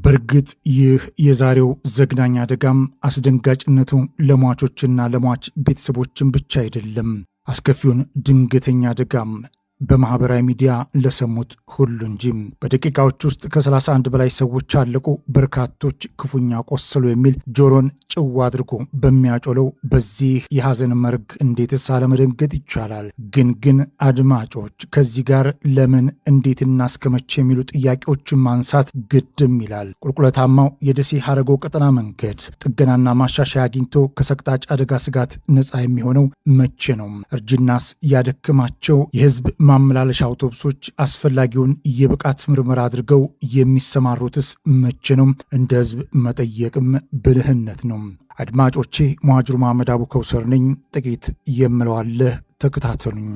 በእርግጥ ይህ የዛሬው ዘግናኝ አደጋም አስደንጋጭነቱ ለሟቾችና ለሟች ቤተሰቦችን ብቻ አይደለም። አስከፊውን ድንገተኛ አደጋም በማህበራዊ ሚዲያ ለሰሙት ሁሉ እንጂ። በደቂቃዎች ውስጥ ከ31 በላይ ሰዎች አለቁ፣ በርካቶች ክፉኛ ቆሰሉ የሚል ጆሮን ጭው አድርጎ በሚያጮለው በዚህ የሐዘን መርግ እንዴትስ አለመደንገጥ ይቻላል? ግን አድማጮች ከዚህ ጋር ለምን፣ እንዴትና እስከመቼ የሚሉ ጥያቄዎችን ማንሳት ግድም ይላል። ቁልቁለታማው የደሴ ሐረጎ ቀጠና መንገድ ጥገናና ማሻሻያ አግኝቶ ከሰቅጣጭ አደጋ ስጋት ነፃ የሚሆነው መቼ ነው? እርጅናስ ያደክማቸው የህዝብ ማመላለሻ አውቶቡሶች አስፈላጊውን የብቃት ምርመራ አድርገው የሚሰማሩትስ መቼ ነው? እንደ ህዝብ መጠየቅም ብልህነት ነው። አድማጮቼ፣ መሐጅሩ መሐመድ አቡ ከውሰር ነኝ። ጥቂት የምለዋለህ፣ ተከታተሉኝ።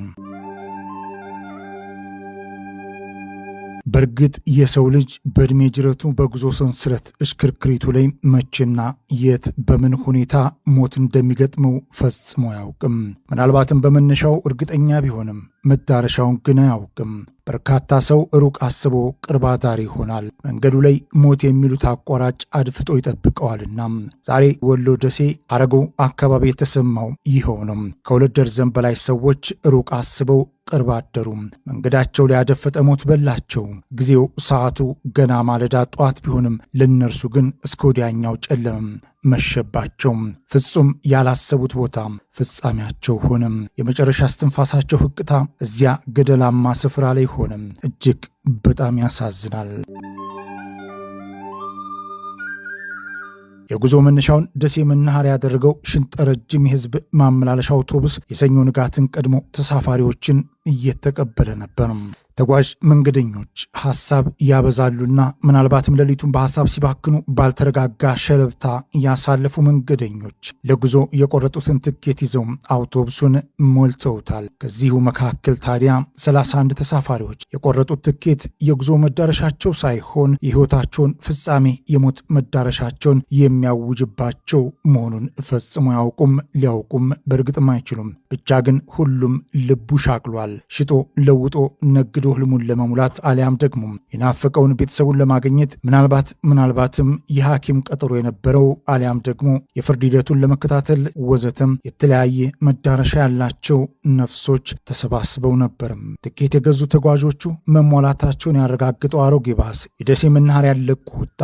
በእርግጥ የሰው ልጅ በዕድሜ ጅረቱ በጉዞ ሰንሰለት እሽክርክሪቱ ላይ መቼና የት በምን ሁኔታ ሞት እንደሚገጥመው ፈጽሞ አያውቅም። ምናልባትም በመነሻው እርግጠኛ ቢሆንም መዳረሻውን ግን አያውቅም። በርካታ ሰው ሩቅ አስቦ ቅርብ አዳሪ ይሆናል። መንገዱ ላይ ሞት የሚሉት አቋራጭ አድፍጦ ይጠብቀዋልና ዛሬ ወሎ ደሴ አረጎ አካባቢ የተሰማው ይኸው ነው። ከ2 ደርዘን በላይ ሰዎች ሩቅ አስበው ቅርብ አደሩ። መንገዳቸው ላይ ያደፈጠ ሞት በላቸው። ጊዜው ሰዓቱ ገና ማለዳ ጠዋት ቢሆንም ለእነርሱ ግን እስከ ወዲያኛው ጨለምም መሸባቸው። ፍጹም ያላሰቡት ቦታ ፍጻሜያቸው ሆነም። የመጨረሻ እስትንፋሳቸው ህቅታ እዚያ ገደላማ ስፍራ ላይ ሆነም። እጅግ በጣም ያሳዝናል። የጉዞ መነሻውን ደሴ መናኸሪያ ያደረገው ሽንጠ ረጅም የህዝብ ማመላለሻ አውቶቡስ የሰኞ ንጋትን ቀድሞ ተሳፋሪዎችን እየተቀበለ ነበር። ተጓዥ መንገደኞች ሐሳብ ያበዛሉና ምናልባትም ሌሊቱን በሐሳብ ሲባክኑ ባልተረጋጋ ሸለብታ ያሳለፉ መንገደኞች ለጉዞ የቆረጡትን ትኬት ይዘው አውቶቡሱን ሞልተውታል። ከዚሁ መካከል ታዲያ 31 ተሳፋሪዎች የቆረጡት ትኬት የጉዞ መዳረሻቸው ሳይሆን የሕይወታቸውን ፍጻሜ፣ የሞት መዳረሻቸውን የሚያውጅባቸው መሆኑን ፈጽሞ ያውቁም፣ ሊያውቁም በእርግጥም አይችሉም። ብቻ ግን ሁሉም ልቡ ሻቅሏል። ሽጦ ለውጦ ነግዶ ህልሙን ለመሙላት አሊያም ደግሞ የናፈቀውን ቤተሰቡን ለማግኘት ምናልባትም የሐኪም ቀጠሮ የነበረው አሊያም ደግሞ የፍርድ ሂደቱን ለመከታተል ወዘተም የተለያየ መዳረሻ ያላቸው ነፍሶች ተሰባስበው ነበርም። ትኬት የገዙ ተጓዦቹ መሟላታቸውን ያረጋግጠው አሮጌ ባስ የደሴ መናኸሪያ ለቆ ወጣ።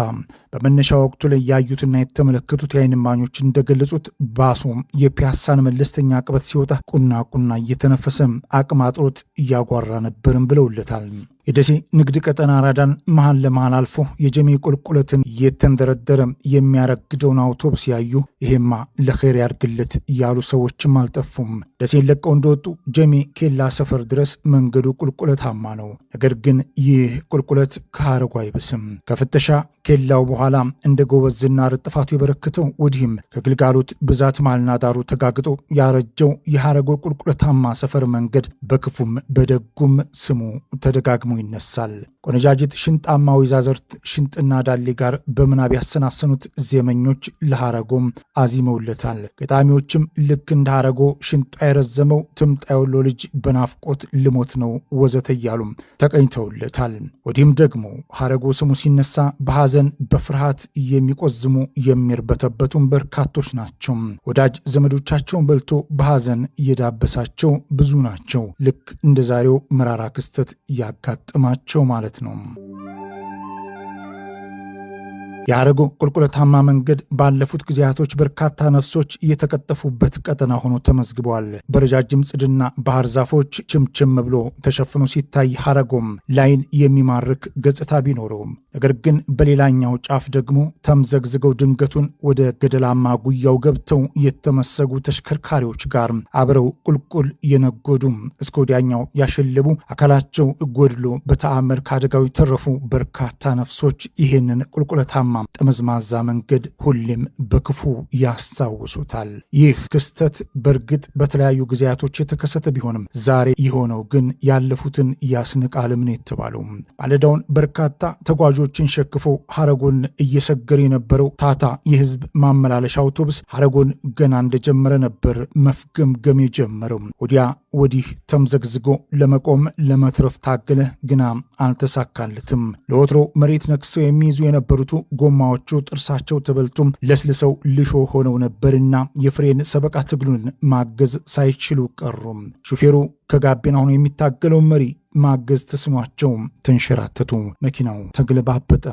በመነሻ ወቅቱ ላይ ያዩትና የተመለከቱት የዓይን እማኞች እንደገለጹት ባሱም የፒያሳን መለስተኛ አቅበት ሲወጣ ቁና ቁና እየተነፈሰ አቅም አጥሮት እያጓራ ነበርም ብለውለታል። የደሴ ንግድ ቀጠና አራዳን መሃል ለመሃል አልፎ የጀሜ ቁልቁለትን እየተንደረደረ የሚያረግደውን አውቶቡስ ያዩ ይሄማ ለኸይር ያርግለት ያሉ ሰዎችም አልጠፉም። ደሴን ለቀው እንደወጡ ጀሜ ኬላ ሰፈር ድረስ መንገዱ ቁልቁለታማ ነው። ነገር ግን ይህ ቁልቁለት ከሐረጉ አይብስም። ከፍተሻ ኬላው በኋላ እንደ ጎበዝና ርጥፋቱ የበረክተው ወዲህም ከግልጋሎት ብዛት ማልና ዳሩ ተጋግጦ ያረጀው የሐረጎ ቁልቁለታማ ሰፈር መንገድ በክፉም በደጉም ስሙ ተደጋግሞ ይነሳል። ቆነጃጅት ሽንጣማ ወይዛዝርት ሽንጥና ዳሌ ጋር በምናብ ያሰናሰኑት ዜመኞች ለሐረጎም አዚመውለታል። ገጣሚዎችም ልክ እንደ ሐረጎ ሽንጧ የረዘመው ትምጣ የወሎ ልጅ በናፍቆት ልሞት ነው ወዘተ እያሉም ተቀኝተውለታል። ወዲህም ደግሞ ሐረጎ ስሙ ሲነሳ በሐዘን በፍርሃት የሚቆዝሙ የሚርበተበቱም በርካቶች ናቸው። ወዳጅ ዘመዶቻቸውን በልቶ በሐዘን እየዳበሳቸው ብዙ ናቸው። ልክ እንደ ዛሬው መራራ ክስተት ያጋጥማቸው ማለት ነው። የሐረጎ ቁልቁለታማ መንገድ ባለፉት ጊዜያቶች በርካታ ነፍሶች የተቀጠፉበት ቀጠና ሆኖ ተመዝግበዋል። በረጃጅም ጽድና ባህር ዛፎች ችምችም ብሎ ተሸፍኖ ሲታይ ሐረጎም ላይን የሚማርክ ገጽታ ቢኖረውም ነገር ግን በሌላኛው ጫፍ ደግሞ ተምዘግዝገው ድንገቱን ወደ ገደላማ ጉያው ገብተው የተመሰጉ ተሽከርካሪዎች ጋር አብረው ቁልቁል የነጎዱ እስከ ወዲያኛው ያሸለቡ አካላቸው ጎድሎ በተአምር ከአደጋው የተረፉ በርካታ ነፍሶች ይህንን ቁልቁለታማ ጠመዝማዛ መንገድ ሁሌም በክፉ ያስታውሱታል። ይህ ክስተት በእርግጥ በተለያዩ ጊዜያቶች የተከሰተ ቢሆንም ዛሬ የሆነው ግን ያለፉትን ያስንቃልም ነው የተባለው። ማለዳውን በርካታ ተጓዦችን ሸክፎ ሐረጎን እየሰገረ የነበረው ታታ የህዝብ ማመላለሻ አውቶቡስ ሐረጎን ገና እንደጀመረ ነበር መፍገምገም የጀመረው። ወዲያ ወዲህ ተምዘግዝጎ ለመቆም ለመትረፍ ታገለ፣ ግና አልተሳካለትም። ለወትሮ መሬት ነክሰው የሚይዙ የነበሩት ጎማዎቹ ጥርሳቸው ተበልቶም ለስልሰው ልሾ ሆነው ነበርና የፍሬን ሰበቃ ትግሉን ማገዝ ሳይችሉ ቀሩም። ሹፌሩ ከጋቢና ሆኖ የሚታገለው መሪ ማገዝ ተስኗቸው ተንሸራተቱ። መኪናው ተገለባበጠ።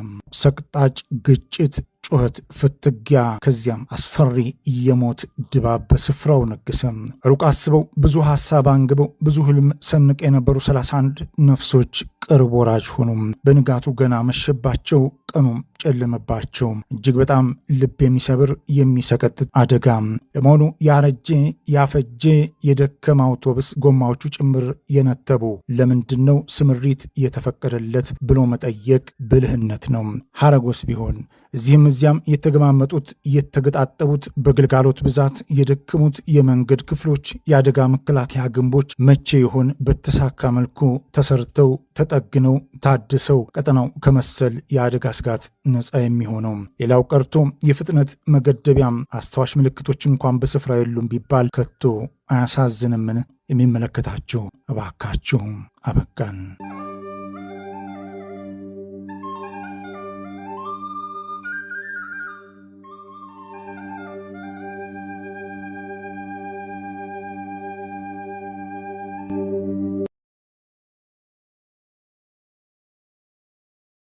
ሰቅጣጭ ግጭት፣ ጩኸት፣ ፍትጊያ፣ ከዚያም አስፈሪ የሞት ድባብ በስፍራው ነገሰ። ሩቅ አስበው፣ ብዙ ሀሳብ አንግበው፣ ብዙ ህልም ሰንቅ የነበሩ 31 ነፍሶች ቅርብ ወራጅ ሆኑ። በንጋቱ ገና መሸባቸው፣ ቀኑም ጨለመባቸው። እጅግ በጣም ልብ የሚሰብር የሚሰቀጥጥ አደጋ። ለመሆኑ ያረጀ፣ ያፈጀ፣ የደከመ አውቶቡስ ጎማዎቹ ጭምር የነተቡ ለምንድን ነው ስምሪት የተፈቀደለት ብሎ መጠየቅ ብልህነት ነው። ሐረጎስ ቢሆን እዚህም እዚያም የተገማመጡት፣ የተገጣጠቡት፣ በግልጋሎት ብዛት የደከሙት የመንገድ ክፍሎች፣ የአደጋ መከላከያ ግንቦች መቼ ይሆን በተሳካ መልኩ ተሰርተው፣ ተጠግነው፣ ታድሰው ቀጠናው ከመሰል የአደጋ ስጋት ነፃ የሚሆነው? ሌላው ቀርቶ የፍጥነት መገደቢያም አስታዋሽ ምልክቶች እንኳን በስፍራው የሉም ቢባል ከቶ አያሳዝንምን? የሚመለከታችሁ እባካችሁ አበቃን።